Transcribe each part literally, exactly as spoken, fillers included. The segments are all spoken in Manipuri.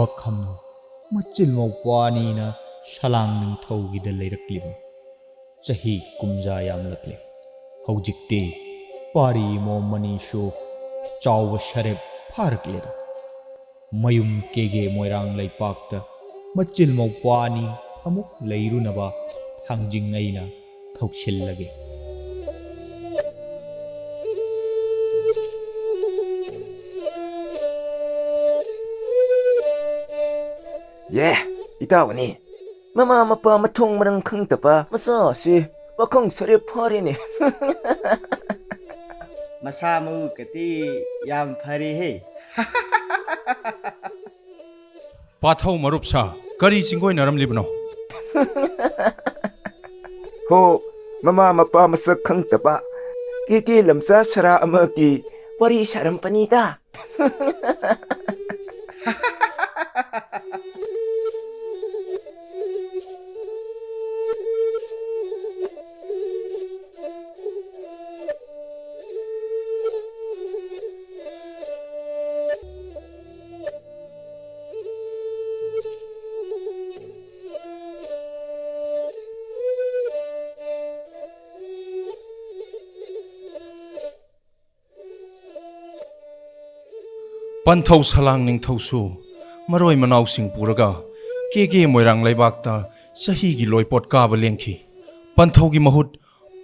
ꯄꯥꯈꯪ ꯃꯆꯤꯜ ꯃꯧꯄ꯭ꯋꯥ ꯑꯅꯤꯅ ꯁꯂꯥꯡ ꯅꯤꯡꯊꯧꯒꯤꯗ ꯂꯩꯔꯛꯂꯤꯕ ꯆꯍꯤ ꯀꯨꯝꯖꯥ ꯌꯥꯝꯂꯛꯂꯦ꯫ ꯍꯧꯖꯤꯛꯇꯤ ꯄꯥꯔꯤ ꯃꯣꯝ ꯑꯅꯤꯁꯨ ꯆꯥꯎꯕ ꯁꯔꯦꯞ ꯐꯥꯔꯛꯂꯦꯗ꯫ ꯃꯌꯨꯝ ꯀꯦꯒꯦ ꯃꯣꯏꯔꯥꯡ ꯂꯩꯄꯥꯛꯇ ꯃꯆꯤꯜ ꯃꯧꯄ꯭ꯋꯥ ꯑꯅꯤ ꯑꯃꯨꯛ ꯂꯩꯔꯨꯅꯕ ꯊꯥꯡꯖꯤꯡ ꯑꯩꯅ ꯊꯧꯁꯤꯜꯂꯒꯦ꯫ ꯌꯦ, ꯏꯇꯥꯎꯅꯤ꯫ ꯃꯃꯥ ꯃꯄꯥ ꯃꯊꯣꯡ ꯃꯔꯪ ꯈꯪꯗꯕ ꯃꯆꯥ ꯑꯁꯤ ꯄꯥꯈꯪ ꯁꯔꯦꯞ ꯐꯥꯔꯦꯅꯦ꯫ ꯃꯁꯥ ꯃꯎꯒꯗꯤ ꯌꯥꯝ ꯐꯔꯦꯍꯦ꯫ ꯄꯥꯊꯧ ꯃꯔꯨꯞ ꯁꯥ, ꯀꯔꯤ ꯆꯤꯡꯒꯣꯏꯅꯔꯝꯂꯤꯕꯅꯣ? ꯍꯣ, ꯃꯃꯥ ꯃꯄꯥ ꯃꯁꯛ ꯈꯪꯗꯕ ꯀꯦ ꯀꯦ ꯂꯝꯆꯥ ꯁꯔꯥ ꯑꯃꯒꯤ ꯋꯥꯔꯤ ꯁꯥꯔꯝꯕꯅꯤꯗ꯫ ꯄꯟꯊꯧ ꯁꯂꯥꯡ ꯅꯤꯡꯊꯧꯁꯨ ꯃꯔꯣꯏ ꯃꯅꯥꯎꯁꯤꯡ ꯄꯨꯔꯒ ꯀꯦꯒꯦ ꯃꯣꯏꯔꯥꯡ ꯂꯩꯕꯥꯛꯇ ꯆꯍꯤꯒꯤ ꯂꯣꯏꯄꯣꯠ ꯀꯥꯕ ꯂꯦꯡꯈꯤ꯫ ꯄꯟꯊꯧꯒꯤ ꯃꯍꯨꯠ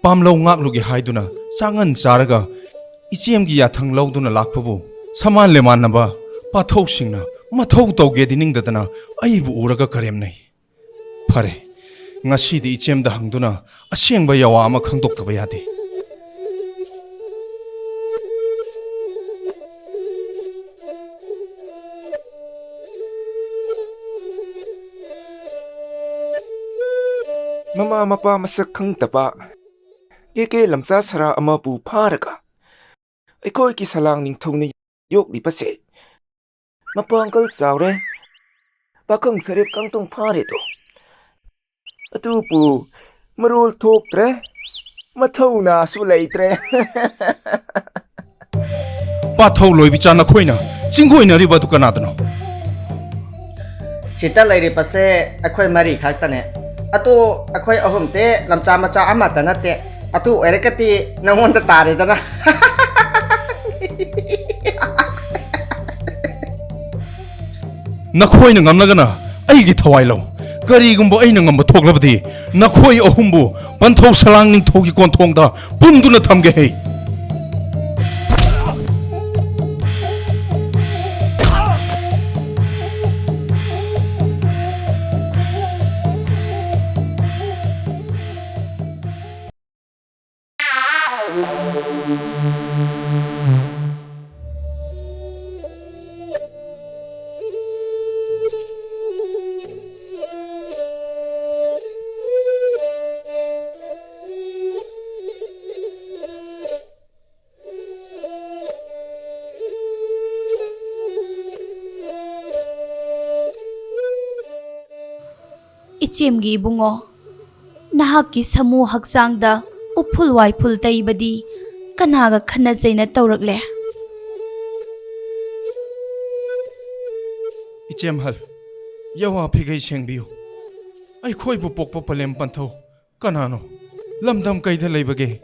ꯄꯥꯝꯂꯧ ꯉꯥꯛꯂꯨꯒꯦ ꯍꯥꯏꯗꯨꯅ ꯆꯥꯡꯉꯟ ꯆꯥꯔꯒ ꯏꯆꯦꯝꯒꯤ ꯌꯥꯊꯪ ꯂꯧꯗꯨꯅ ꯂꯥꯛꯄꯕꯨ ꯁꯃꯥꯟ ꯂꯦꯃꯥꯟꯅꯕ ꯄꯥꯊꯧꯁꯤꯡꯅ ꯃꯊꯧ ꯇꯧꯒꯦꯗꯤ ꯅꯤꯡꯗꯗꯅ ꯑꯩꯕꯨ ꯎꯔꯒ ꯀꯔꯦꯝꯅꯩ꯫ ꯐꯔꯦ, ꯉꯁꯤꯗꯤ ꯏꯆꯦꯝꯗ ꯍꯪꯗꯨꯅ ꯑꯁꯦꯡꯕ ꯌꯥꯋꯥ ꯑꯃ ꯈꯪꯗꯣꯛꯇꯕ ꯌꯥꯗꯦ꯫ ꯃꯃꯥ ꯃꯄꯥ ꯃꯁꯛ ꯈꯪꯗꯕ ꯀꯦ ꯀꯦ ꯂꯝꯆꯥ ꯁꯔꯥ ꯑꯃꯕꯨ ꯐꯥꯔꯒ ꯑꯩꯈꯣꯏꯒꯤ ꯁꯂꯥꯡ ꯅꯤꯡꯊꯧꯅ ꯌꯣꯛꯂꯤꯕꯁꯦ ꯃꯄꯥꯡꯒꯜ ꯆꯥꯎꯔꯦ, ꯄꯥꯈꯪ ꯁꯔꯦꯞ ꯀꯥꯡꯇꯣꯡ ꯐꯥꯔꯦꯗꯣ꯫ ꯑꯗꯨꯕꯨ ꯃꯔꯣꯜ ꯊꯣꯛꯇ꯭ꯔꯦ, ꯃꯊꯧꯅꯥꯁꯨ ꯂꯩꯇ꯭ꯔꯦ꯫ ꯄꯥꯊꯧ ꯂꯣꯏꯕꯤꯆꯥ, ꯅꯈꯣꯏꯅ ꯆꯤꯡꯒꯣꯏꯅꯔꯤꯕ ꯑꯗꯨ ꯀꯅꯥꯗꯅꯣ? ꯁꯤꯗ ꯂꯩꯔꯤꯕꯁꯦ ꯑꯩꯈꯣꯏ ꯃꯔꯤ ꯈꯛꯇꯅꯦ꯫ ꯑꯗꯨ ꯑꯩꯈꯣꯏ ꯑꯍꯨꯝꯗꯤ ꯂꯝꯆꯥ ꯃꯆꯥ ꯑꯃꯠꯇ ꯅꯠꯇꯦ꯫ ꯑꯗꯨ ꯑꯣꯏꯔꯒꯗꯤ ꯅꯪꯉꯣꯟꯗ ꯇꯥꯔꯦꯗꯅ꯫ ꯅꯈꯣꯏꯅ ꯉꯝꯂꯒꯅ ꯑꯩꯒꯤ ꯊꯋꯥꯏ ꯂꯧ꯫ ꯀꯔꯤꯒꯨꯝꯕ ꯑꯩꯅ ꯉꯝꯕ ꯊꯣꯛꯂꯕꯗꯤ ꯅꯈꯣꯏ ꯑꯍꯨꯝꯕꯨ ꯄꯟꯊꯧ ꯁꯂꯥꯡ ꯅꯤꯡꯊꯧꯒꯤ ꯀꯣꯟꯊꯣꯡꯗ ꯄꯨꯝꯗꯨꯅ ꯊꯝꯒꯦ ꯍꯩ꯫ ꯏꯆꯦꯝꯒꯤ ꯏꯕꯨꯡꯉꯣ, ꯅꯍꯥꯛꯀꯤ ꯁꯥꯃꯨ ꯍꯛꯆꯥꯡꯗ ꯎꯐꯨꯜ ꯋꯥꯏꯐꯨꯜ ꯇꯩꯕꯗꯤ ꯀꯅꯥꯒ ꯈꯟꯅ ꯆꯩꯅ ꯇꯧꯔꯛꯂꯦ? ꯏꯆꯦꯝꯍꯜ, ꯌꯥꯋꯥ ꯐꯤꯒꯩ ꯁꯦꯡꯕꯤꯌꯨ꯫ ꯑꯩꯈꯣꯏꯕꯨ ꯄꯣꯛꯄ ꯄꯂꯦꯝ ꯄꯟꯊꯧ ꯀꯅꯥꯅꯣ? ꯂꯝꯗꯝ ꯀꯩꯗ ꯂꯩꯕꯒꯦ?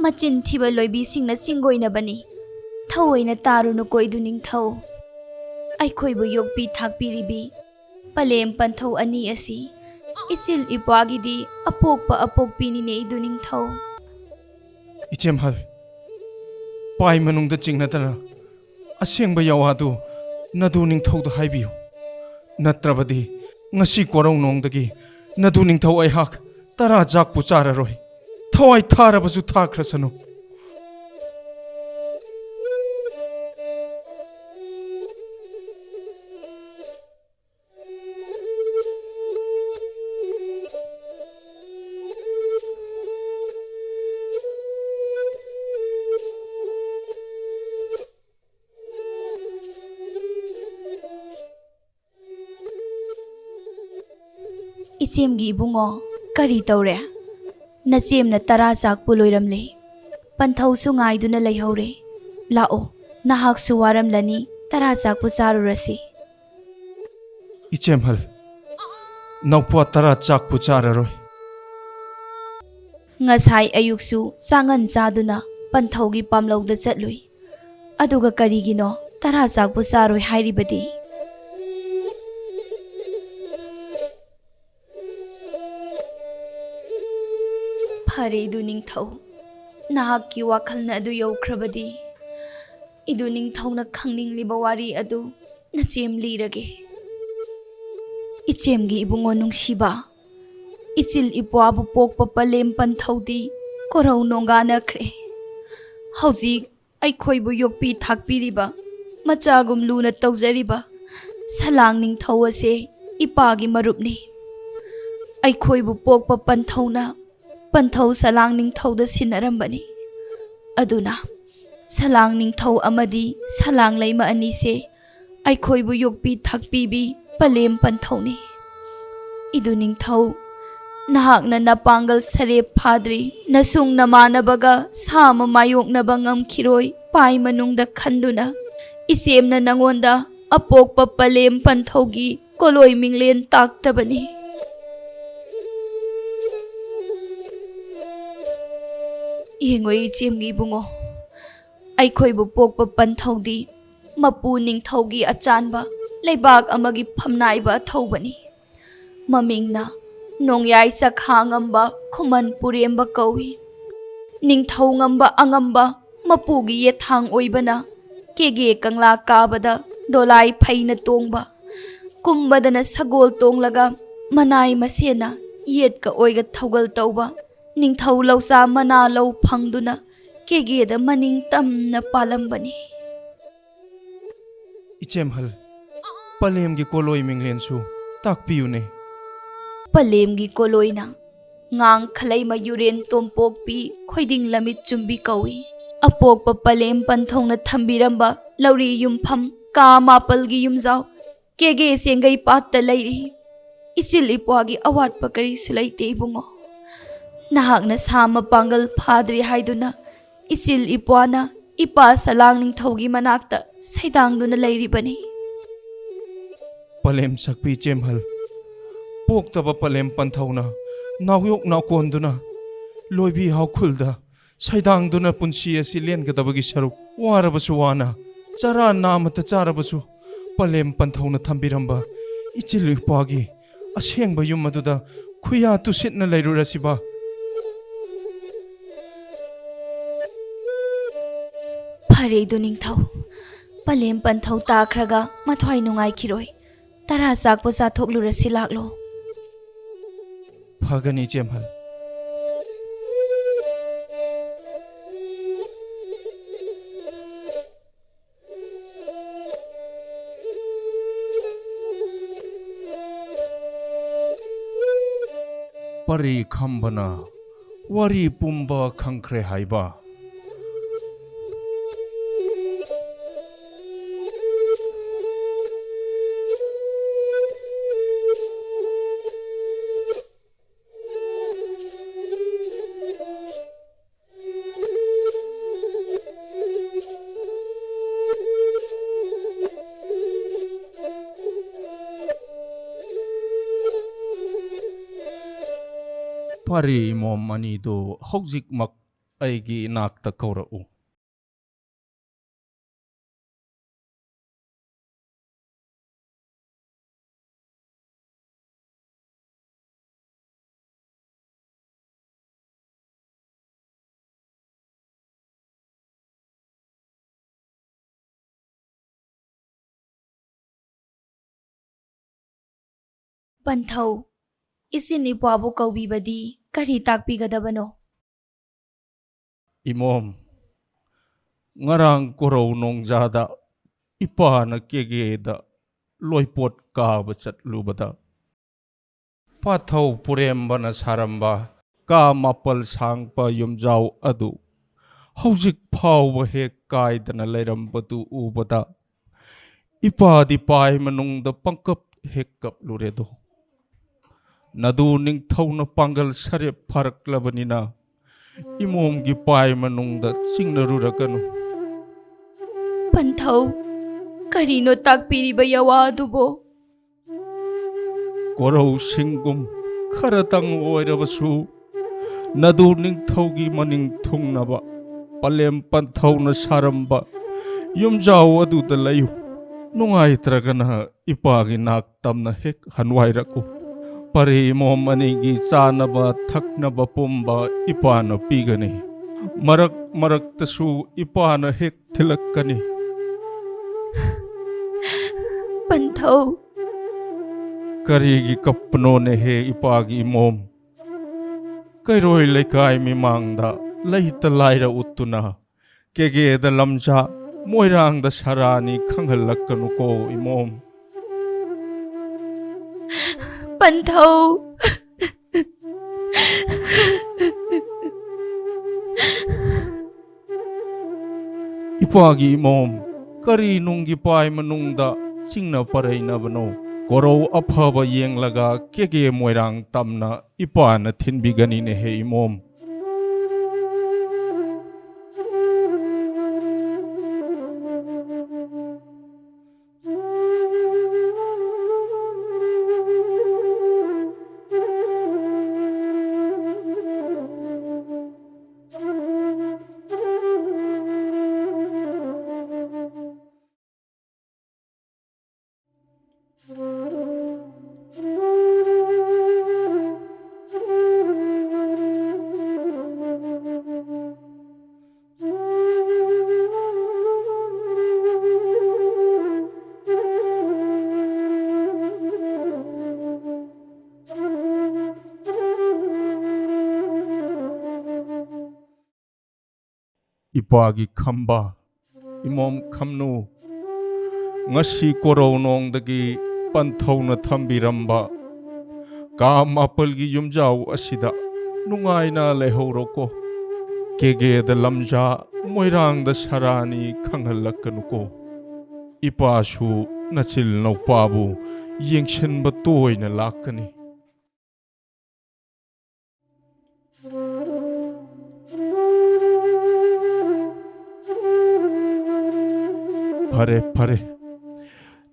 ꯃꯆꯤꯟ ꯊꯤꯕ ꯂꯣꯏꯕꯤꯁꯤꯡꯅ ꯆꯤꯡꯒꯣꯏꯅꯕꯅꯤ꯫ ꯊꯑꯣꯏꯅ ꯇꯥꯔꯨꯅꯨꯀꯣ ꯏꯗꯨ ꯅꯤꯡꯊꯧ꯫ ꯑꯩꯈꯣꯏꯕꯨ ꯌꯣꯛꯄꯤ ꯊꯥꯛꯄꯤꯔꯤꯕꯤ ꯄꯂꯦꯝ ꯄꯟꯊꯧ ꯑꯅꯤ ꯑꯁꯤ ꯏꯆꯤꯜ ꯏꯄ꯭ꯋꯥꯒꯤꯗꯤ ꯑꯄꯣꯛꯄ ꯑꯄꯣꯛꯄꯤꯅꯤꯅꯦ ꯏꯗꯨ ꯅꯤꯡꯊꯧ꯫ ꯏꯆꯦꯝꯍꯜ, ꯄꯥꯏ ꯃꯅꯨꯡꯗ ꯆꯤꯡꯅꯗꯅ ꯑꯁꯦꯡꯕ ꯌꯥꯋꯥꯗꯨ ꯅꯗꯨ ꯅꯤꯡꯊꯧꯗ ꯍꯥꯏꯕꯤꯌꯨ꯫ ꯅꯠꯇ꯭ꯔꯕꯗꯤ ꯉꯁꯤ ꯀꯣꯔꯧꯅꯣꯡꯗꯒꯤ ꯅꯗꯨ ꯅꯤꯡꯊꯧ ꯑꯩꯍꯥꯛ ꯇꯔꯥ ꯆꯥꯛꯄꯨ ꯆꯥꯔꯔꯣꯏ꯫ ꯊꯋꯥꯏ ꯊꯥꯔꯕꯁꯨ ꯊꯥꯈ꯭ꯔꯁꯅꯨ꯫ ꯏꯆꯦꯝꯒꯤ ꯏꯕꯨꯡꯉꯣ, ꯀꯔꯤ ꯇꯧꯔꯦ? ꯅꯆꯦꯝꯅ ꯇꯔꯥ ꯆꯥꯛꯄꯨ ꯂꯣꯏꯔꯝꯂꯦ꯫ ꯄꯟꯊꯧꯁꯨ ꯉꯥꯏꯗꯨꯅ ꯂꯩꯍꯧꯔꯦ꯫ ꯂꯥꯛꯑꯣ, ꯅꯍꯥꯛꯁꯨ ꯋꯥꯔꯝꯂꯅꯤ, ꯇꯔꯥ ꯆꯥꯛꯄꯨ ꯆꯥꯔꯨꯔꯁꯤ꯫ ꯏꯆꯦꯝꯍꯜ, ꯅꯧꯄ꯭ꯋꯥ ꯇꯔꯥ ꯆꯥꯛꯄꯨ ꯆꯥꯔꯔꯣꯏ꯫ ꯉꯁꯥꯏ ꯑꯌꯨꯛꯁꯨ ꯆꯥꯉꯟ ꯆꯥꯗꯨꯅ ꯄꯟꯊꯧꯒꯤ ꯄꯥꯝꯂꯧꯗ ꯆꯠꯂꯨꯏ꯫ ꯑꯗꯨꯒ ꯀꯔꯤꯒꯤꯅꯣ ꯇꯔꯥ ꯆꯥꯛꯄꯨ ꯆꯥꯔꯣꯏ ꯍꯥꯏꯔꯤꯕꯗꯤ? ꯐꯔꯦ, ꯏꯗꯨ ꯅꯤꯡꯊꯧ, ꯅꯍꯥꯛꯀꯤ ꯋꯥꯈꯜꯅ ꯑꯗꯨ ꯌꯧꯈ꯭ꯔꯕꯗꯤ, ꯏꯗꯨ ꯅꯤꯡꯊꯧꯅ ꯈꯪꯅꯤꯡꯂꯤꯕ ꯋꯥꯔꯤ ꯑꯗꯨ ꯅꯆꯦꯝ ꯂꯤꯔꯒꯦ꯫ ꯏꯆꯦꯝꯒꯤ ꯏꯕꯨꯡꯉꯣ ꯅꯨꯡꯁꯤꯕ, ꯏꯆꯤꯜ ꯏꯄ꯭ꯋꯥꯕꯨ ꯄꯣꯛꯄ ꯄꯂꯦꯝ ꯄꯟꯊꯧꯗꯤ ꯀꯣꯔꯧ ꯅꯣꯡꯒꯥꯅꯈ꯭ꯔꯦ꯫ ꯍꯧꯖꯤꯛ ꯑꯩꯈꯣꯏꯕꯨ ꯌꯣꯛꯄꯤ ꯊꯥꯛꯄꯤꯔꯤꯕ, ꯃꯆꯥꯒꯨꯝ ꯂꯨꯅ ꯇꯧꯖꯔꯤꯕ ꯁꯂꯥꯡ ꯅꯤꯡꯊꯧ ꯑꯁꯦ ꯏꯄꯥꯒꯤ ꯃꯔꯨꯞꯅꯤ꯫ ꯑꯩꯈꯣꯏꯕꯨ ꯄꯣꯛꯄ ꯄꯟꯊꯧꯅ ꯄꯟꯊꯧ ꯁꯂꯥꯡ ꯅꯤꯡꯊꯧꯗ ꯁꯤꯟꯅꯔꯝꯕꯅꯤ꯫ ꯑꯗꯨꯅ ꯁꯂꯥꯡ ꯅꯤꯡꯊꯧ ꯑꯃꯗꯤ ꯁꯂꯥꯡ ꯂꯩꯃ ꯑꯅꯤꯁꯦ ꯑꯩꯈꯣꯏꯕꯨ ꯌꯣꯛꯄꯤ ꯊꯥꯛꯄꯤꯕꯤ ꯄꯂꯦꯝ ꯄꯟꯊꯧꯅꯤ꯫ ꯏꯗꯨ ꯅꯤꯡꯊꯧ, ꯅꯍꯥꯛꯅ ꯅꯄꯥꯡꯒꯜ ꯁꯔꯦꯞ ꯐꯥꯗ꯭ꯔꯤ, ꯅꯁꯨꯡ ꯅꯃꯥꯟꯅꯕꯒ ꯁꯥ ꯑꯃ ꯃꯥꯌꯣꯛꯅꯕ ꯉꯝꯈꯤꯔꯣꯏ ꯄꯥꯏ ꯃꯅꯨꯡꯗ ꯈꯟꯗꯨꯅ, ꯏꯆꯦꯝꯅ ꯅꯉꯣꯟꯗ ꯑꯄꯣꯛꯄ ꯄꯂꯦꯝ ꯄꯟꯊꯧꯒꯤ ꯀꯣꯂꯣꯏ ꯃꯤꯡꯂꯦꯟ ꯇꯥꯛꯇꯕꯅꯤ꯫ ꯌꯦꯡꯉꯣ ꯏꯆꯦꯝꯒꯤ ꯏꯕꯨꯡꯉꯣ, ꯑꯩꯈꯣꯏꯕꯨ ꯄꯣꯛꯄ ꯄꯟꯊꯧꯗꯤ ꯃꯄꯨ ꯅꯤꯡꯊꯧꯒꯤ ꯑꯆꯥꯟꯕ ꯂꯩꯕꯥꯛ ꯑꯃꯒꯤ ꯐꯝꯅꯥꯏꯕ ꯑꯊꯧꯕꯅꯤ꯫ ꯃꯃꯤꯡꯅ ꯅꯣꯡꯌꯥꯏ ꯆꯈꯥ ꯉꯝꯕ ꯈꯨꯃꯟ ꯄꯨꯔꯦꯝꯕ ꯀꯧꯏ꯫ ꯅꯤꯡꯊꯧ ꯉꯝꯕ ꯑꯉꯝꯕ ꯃꯄꯨꯒꯤ ꯌꯦꯠꯊꯥꯡ ꯑꯣꯏꯕꯅ ꯀꯦꯒꯦ ꯀꯪꯂꯥ ꯀꯥꯕꯗ ꯗꯣꯂꯥꯏ ꯐꯩꯅ ꯇꯣꯡꯕ, ꯀꯨꯝꯕꯗꯅ ꯁꯒꯣꯜ ꯇꯣꯡꯂꯒ ꯃꯅꯥꯏ ꯃꯁꯦꯟꯅ ꯌꯦꯠꯀ ꯑꯣꯏꯒ ꯊꯧꯒꯜ ꯇꯧꯕ, ꯅꯤꯡꯊꯧ ꯂꯧꯆꯥ ꯃꯅꯥ ꯂꯧ ꯐꯪꯗꯨꯅ ꯀꯦꯒꯦꯗ ꯃꯅꯤꯡ ꯇꯝꯅ ꯄꯥꯜꯂꯝꯕꯅꯤ꯫ ꯏꯆꯦꯝꯍꯜ, ꯄꯂꯦꯝꯒꯤ ꯀꯣꯂꯣꯏ ꯃꯤꯡꯂꯦꯟꯁꯨ ꯇꯥꯛꯄꯤꯌꯨꯅꯦ꯫ ꯄꯂꯦꯝꯒꯤ ꯀꯣꯂꯣꯏꯅ ꯉꯥꯡ ꯈꯂꯩ ꯃꯌꯨꯔꯦꯟ ꯇꯣꯝꯄꯣꯛꯄꯤ ꯈꯣꯏꯗꯤꯡ ꯂꯝꯃꯤꯠ ꯆꯨꯝꯕꯤ ꯀꯧꯏ꯫ ꯑꯄꯣꯛꯄ ꯄꯂꯦꯝ ꯄꯟꯊꯧꯅ ꯊꯝꯕꯤꯔꯝꯕ ꯂꯧꯔꯤ ꯌꯨꯝꯐꯝ ꯀꯥ ꯃꯥꯄꯜꯒꯤ ꯌꯨꯝꯖꯥꯎ ꯀꯦꯒꯦ ꯆꯦꯡꯒꯩ ꯄꯥꯠꯇ ꯂꯩꯔꯤ꯫ ꯏꯆꯤꯜ ꯏꯄ꯭ꯋꯥꯒꯤ ꯑꯋꯥꯠꯄ ꯀꯔꯤꯁꯨ ꯂꯩꯇꯦ ꯏꯕꯨꯡꯉꯣ꯫ ꯅꯍꯥꯛꯅ ꯁꯥ ꯃꯄꯥꯡꯒꯜ ꯐꯥꯗ꯭ꯔꯤ ꯍꯥꯏꯗꯨꯅ ꯏꯆꯤꯜ ꯏꯄ꯭ꯋꯥꯅ ꯏꯄꯥ ꯁꯂꯥꯡ ꯅꯤꯡꯊꯧꯒꯤ ꯃꯅꯥꯛꯇ ꯁꯩꯗꯥꯡꯗꯨꯅ ꯂꯩꯔꯤꯕꯅꯤ꯫ ꯄꯂꯦꯝ ꯁꯛꯄꯤ ꯆꯦꯝꯍꯜ, ꯄꯣꯛꯇꯕ ꯄꯂꯦꯝ ꯄꯟꯊꯧꯅ ꯅꯥꯎꯌꯣꯛ ꯅꯥꯎꯀꯣꯟꯗꯨꯅ ꯂꯣꯏꯕꯤ ꯍꯥꯎꯈꯨꯜꯗ ꯁꯩꯗꯥꯡꯗꯨꯅ ꯄꯨꯟꯁꯤ ꯑꯁꯤ ꯂꯦꯟꯒꯗꯕꯒꯤ ꯁꯔꯨꯛ, ꯋꯥꯔꯕꯁꯨ ꯋꯥꯅ, ꯆꯔꯥ ꯅꯥꯃꯇ ꯆꯥꯔꯕꯁꯨ, ꯄꯂꯦꯝ ꯄꯟꯊꯧꯅ ꯊꯝꯕꯤꯔꯝꯕ ꯏꯆꯤꯜ ꯏꯄꯥꯒꯤ ꯑꯁꯦꯡꯕ ꯌꯨꯝ ꯑꯗꯨꯗ ꯈꯨꯌꯥ ꯇꯨꯁꯤꯠꯅ ꯂꯩꯔꯨꯔꯁꯤꯕ꯫ ꯐꯔꯦꯗꯨ ꯅꯤꯡꯊꯧ, ꯄꯂꯦꯝ ꯄꯟꯊꯧ ꯇꯥꯈ꯭ꯔꯒ ꯃꯊ꯭ꯋꯥꯏ ꯅꯨꯡꯉꯥꯏꯈꯤꯔꯣꯏ꯫ ꯇꯔꯥ ꯆꯥꯛꯄꯨ ꯆꯥꯊꯣꯛꯂꯨꯔꯁꯤ ꯂꯥꯛꯂꯣ꯫ ꯐꯒꯅꯤ ꯆꯦꯝꯍꯜ꯫ ꯄꯔꯤ ꯈꯝꯕꯅ ꯋꯥꯔꯤ ꯄꯨꯝꯕ ꯈꯪꯈ꯭ꯔꯦ ꯍꯥꯏꯕ꯫ ꯐꯔꯦ, ꯏꯃꯣꯝ ꯑꯅꯤꯗꯨ ꯍꯧꯖꯤꯛꯃꯛ ꯑꯩꯒꯤ ꯏꯅꯥꯛꯇ ꯀꯧꯔꯛꯎ꯫ ꯄꯟꯊꯧ, ꯏꯆꯤꯟ ꯏꯄ꯭ꯋꯥꯕꯨ ꯀꯧꯕꯤꯕꯗꯤ ꯀꯔꯤ ꯇꯥꯛꯄꯤꯒꯗꯕꯅꯣ? ꯏꯃꯣꯝ, ꯉꯔꯥꯡ ꯀꯣꯔꯧ ꯅꯣꯡꯖꯥꯗ ꯏꯄꯥꯅ ꯀꯦꯒꯦꯗ ꯂꯣꯏꯄꯣꯠ ꯀꯥꯕ ꯆꯠꯂꯨꯕꯗ, ꯄꯥꯊꯧ ꯄꯨꯔꯦꯝꯕꯅ ꯁꯥꯔꯝꯕ ꯀꯥ ꯃꯥꯄꯜ ꯁꯥꯡꯕ ꯌꯨꯝꯖꯥꯎ ꯑꯗꯨ ꯍꯧꯖꯤꯛ ꯐꯥꯎꯕ ꯍꯦꯛ ꯀꯥꯏꯗꯅ ꯂꯩꯔꯝꯕꯗꯨ ꯎꯕꯗ, ꯏꯄꯥꯗꯤ ꯄꯥꯏ ꯃꯅꯨꯡꯗ ꯄꯪꯀꯞ ꯍꯦꯛ ꯀꯞꯂꯨꯔꯦꯗꯣ꯫ ꯅꯗꯨ ꯅꯤꯡꯊꯧꯅ ꯄꯥꯡꯒꯜ ꯁꯔꯦꯞ ꯐꯥꯔꯛꯂꯕꯅꯤꯅ, ꯏꯃꯣꯝꯒꯤ ꯄꯥꯏ ꯃꯅꯨꯡꯗ ꯆꯤꯡꯅꯔꯨꯔꯒꯅꯨ꯫ ꯄꯟꯊꯧ, ꯀꯔꯤꯅꯣ ꯇꯥꯛꯄꯤꯔꯤꯕ ꯌꯥꯋꯥ ꯑꯗꯨꯕꯣ? ꯀꯣꯔꯧꯁꯤꯡꯒꯨꯝ ꯈꯔꯇꯪ ꯑꯣꯏꯔꯕꯁꯨ, ꯅꯗꯨ ꯅꯤꯡꯊꯧꯒꯤ ꯃꯅꯤꯡ ꯊꯨꯡꯅꯕ ꯄꯂꯦꯝ ꯄꯟꯊꯧꯅ ꯁꯥꯔꯝꯕ ꯌꯨꯝꯖꯥꯎ ꯑꯗꯨꯗ ꯂꯩꯌꯨ꯫ ꯅꯨꯡꯉꯥꯏꯇ꯭ꯔꯒꯅ ꯏꯄꯥꯒꯤ ꯅꯥꯛ ꯇꯝꯅ ꯍꯦꯛ ꯍꯟꯋꯥꯏꯔꯛꯎ꯫ ꯄꯔꯤ ꯏꯃꯣꯝ ꯑꯅꯤꯒꯤ ꯆꯥꯅꯕ ꯊꯛꯅꯕ ꯄꯨꯝꯕ ꯏꯄꯥꯅ ꯄꯤꯒꯅꯤ꯫ ꯃꯔꯛ ꯃꯔꯛꯇꯁꯨ ꯏꯄꯥꯅ ꯍꯦꯛ ꯊꯤꯜꯂꯛꯀꯅꯤ꯫ ꯄꯟꯊꯧ꯫ ꯀꯔꯤꯒꯤ ꯀꯞꯄꯅꯣꯅꯦꯍꯦ ꯏꯄꯥꯒꯤ ꯏꯃꯣꯝ? ꯀꯩꯔꯣꯏ ꯂꯩꯀꯥꯏ ꯃꯤꯃꯥꯡꯗ ꯂꯩꯇ ꯂꯥꯏꯔ ꯎꯠꯇꯨꯅ ꯀꯦꯒꯦꯗ ꯂꯝꯖꯥ, ꯃꯣꯏꯔꯥꯡꯗ ꯁꯔꯥꯅꯤ ꯈꯪꯍꯜꯂꯛꯀꯅꯨꯀꯣ ꯏꯃꯣꯝ꯫ ꯄꯟꯊꯧ꯫ ꯏꯄꯥꯒꯤ ꯏꯃꯣꯝ, ꯀꯔꯤ ꯅꯨꯡꯒꯤ ꯄꯥꯏ ꯃꯅꯨꯡꯗ ꯆꯤꯡꯅ ꯄꯔꯩꯅꯕꯅꯣ? ꯀꯣꯔꯧ ꯑꯐꯕ ꯌꯦꯡꯂꯒ ꯀꯦꯒꯦ ꯃꯣꯏꯔꯥꯡ ꯇꯝꯅ ꯏꯄꯥꯅ ꯊꯤꯟꯕꯤꯒꯅꯤꯅꯦꯍꯦ ꯏꯃꯣꯝ꯫ ꯏꯄꯥꯒꯤ ꯈꯝꯕ, ꯏꯃꯣꯝ ꯈꯝꯅꯨ, ꯉꯁꯤ ꯀꯣꯔꯧꯅꯣꯡꯗꯒꯤ ꯄꯟꯊꯧꯅ ꯊꯝꯕꯤꯔꯝꯕ ꯀꯥ ꯃꯥꯄꯜꯒꯤ ꯌꯨꯝꯖꯥꯎ ꯑꯁꯤꯗ ꯅꯨꯡꯉꯥꯏꯅ ꯂꯩꯍꯧꯔꯣꯀꯣ꯫ ꯀꯦꯒꯦꯗ ꯂꯝꯖꯥ, ꯃꯣꯏꯔꯥꯡꯗ ꯁꯔꯥꯅꯤ ꯈꯪꯍꯜꯂꯛꯀꯅꯨꯀꯣ꯫ ꯏꯄꯥꯁꯨ ꯅꯆꯤꯜ ꯅꯧꯄꯥꯕꯨ ꯌꯦꯡꯁꯤꯟꯕ ꯇꯣꯏꯅ ꯂꯥꯛꯀꯅꯤ꯫ ꯐꯔꯦ, ꯐꯔꯦ꯫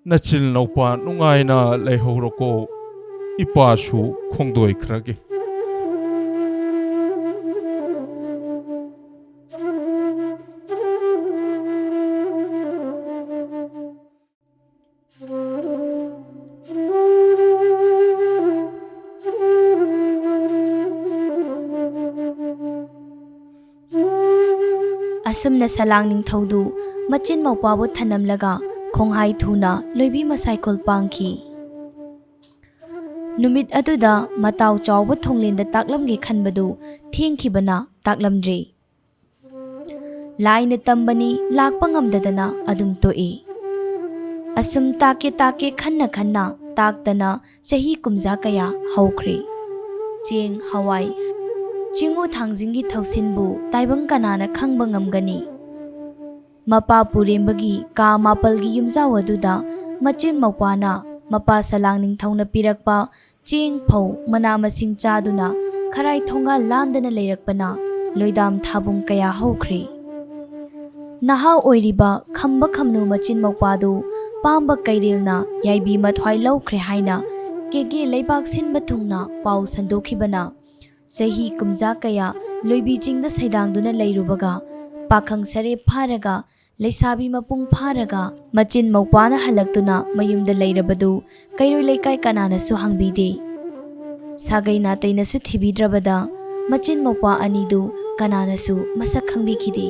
ꯅꯆꯤꯜ ꯅꯧꯄꯥ ꯅꯨꯡꯉꯥꯏꯅ ꯂꯩꯍꯧꯔꯣꯀꯣ꯫ ꯏꯄꯥꯁꯨ ꯈꯣꯡꯗꯣꯏꯈ꯭ꯔꯒꯦ꯫ ꯑꯁꯨꯝꯅ ꯁꯂꯥꯡ ꯅꯤꯡꯊꯧꯗꯨ ꯃꯆꯤꯟ ꯃꯧꯄ꯭ꯋꯥꯕꯨ ꯊꯅꯝꯂꯒ ꯈꯣꯡꯍꯥꯏ ꯊꯨꯅ ꯂꯣꯏꯕꯤ ꯃꯁꯥꯏꯀꯣꯜ ꯄꯥꯡꯈꯤ꯫ ꯅꯨꯃꯤꯠ ꯑꯗꯨꯗ ꯃꯇꯥꯎ ꯆꯥꯎꯕ ꯊꯣꯡꯂꯦꯟꯗ ꯇꯥꯛꯂꯝꯒꯦ ꯈꯟꯕꯗꯨ ꯊꯦꯡꯈꯤꯕꯅ ꯇꯥꯛꯂꯝꯗ꯭ꯔꯦ꯫ ꯂꯥꯏꯅ ꯇꯝꯕꯅꯤ, ꯂꯥꯛꯄ ꯉꯝꯗꯗꯅ ꯑꯗꯨꯝ ꯇꯣꯛꯏ꯫ ꯑꯁꯨꯝ ꯇꯥꯛꯀꯦ ꯇꯥꯛꯀꯦ ꯈꯟꯅ ꯈꯟꯅ ꯇꯥꯛꯇꯅ ꯆꯍꯤ ꯀꯨꯝꯖꯥ ꯀꯌꯥ ꯍꯧꯈ꯭ꯔꯦ꯫ ꯆꯦꯡ, ꯍꯋꯥꯏ, ꯆꯤꯡꯉꯨ ꯊꯥꯡꯖꯤꯡꯒꯤ ꯊꯧꯁꯤꯟꯕꯨ ꯇꯥꯏꯕꯪ ꯀꯅꯥꯅ ꯈꯪꯕ ꯉꯝꯒꯅꯤ? ꯃꯄꯥ ꯄꯨꯔꯦꯝꯕꯒꯤ ꯀꯥ ꯃꯥꯄꯜꯒꯤ ꯌꯨꯝꯖꯥꯎ ꯑꯗꯨꯗ ꯃꯆꯤꯟ ꯃꯧꯄ꯭ꯋꯥꯅ ꯃꯄꯥ ꯁꯂꯥꯡ ꯅꯤꯡꯊꯧꯅ ꯄꯤꯔꯛꯄ ꯆꯦꯡ, ꯐꯧ, ꯃꯅꯥ ꯃꯁꯤꯡ ꯆꯥꯗꯨꯅ ꯈꯔꯥꯏ ꯊꯣꯡꯒꯥꯜ ꯂꯥꯟꯗꯅ ꯂꯩꯔꯛꯄꯅ ꯂꯣꯏꯗꯥꯝ ꯊꯥꯕꯨꯡ ꯀꯌꯥ ꯍꯧꯈ꯭ꯔꯦ꯫ ꯅꯍꯥ ꯑꯣꯏꯔꯤꯕ ꯈꯝꯕ ꯈꯝꯅꯨ ꯃꯆꯤꯟ ꯃꯧꯄ꯭ꯋꯥꯗꯨ ꯄꯥꯝꯕ ꯀꯩꯔꯦꯜꯅ ꯌꯥꯏꯕꯤ ꯃꯊ꯭ꯋꯥꯏ ꯂꯧꯈ꯭ꯔꯦ ꯍꯥꯏꯅ ꯀꯦꯒꯦ ꯂꯩꯕꯥꯛ ꯁꯤꯟꯕ ꯊꯨꯡꯅ ꯄꯥꯎ ꯁꯟꯗꯣꯛꯈꯤꯕꯅ ꯆꯍꯤ ꯀꯨꯝꯖꯥ ꯀꯌꯥ ꯂꯣꯏꯕꯤ ꯆꯤꯡꯗ ꯁꯩꯗꯥꯡꯗꯨꯅ ꯂꯩꯔꯨꯕꯒ ꯄꯥꯈꯪ ꯁꯔꯦ ꯐꯥꯔꯒ ꯂꯩꯁꯥꯕꯤ ꯃꯄꯨꯡ ꯐꯥꯔꯒ ꯃꯆꯤꯟ ꯃꯧꯄ꯭ꯋꯥꯅ ꯍꯜꯂꯛꯇꯨꯅ ꯃꯌꯨꯝꯗ ꯂꯩꯔꯕꯗꯨ ꯀꯩꯔꯣꯏ ꯂꯩꯀꯥꯏ ꯀꯅꯥꯅꯁꯨ ꯍꯪꯕꯤꯗꯦ꯫ ꯁꯥꯒꯩ ꯅꯥꯇꯩꯅꯁꯨ ꯊꯤꯕꯤꯗ꯭ꯔꯕꯗ ꯃꯆꯤꯟ ꯃꯧꯄ꯭ꯋꯥ ꯑꯅꯤꯗꯨ ꯀꯅꯥꯅꯁꯨ ꯃꯁꯛ ꯈꯪꯕꯤꯈꯤꯗꯦ꯫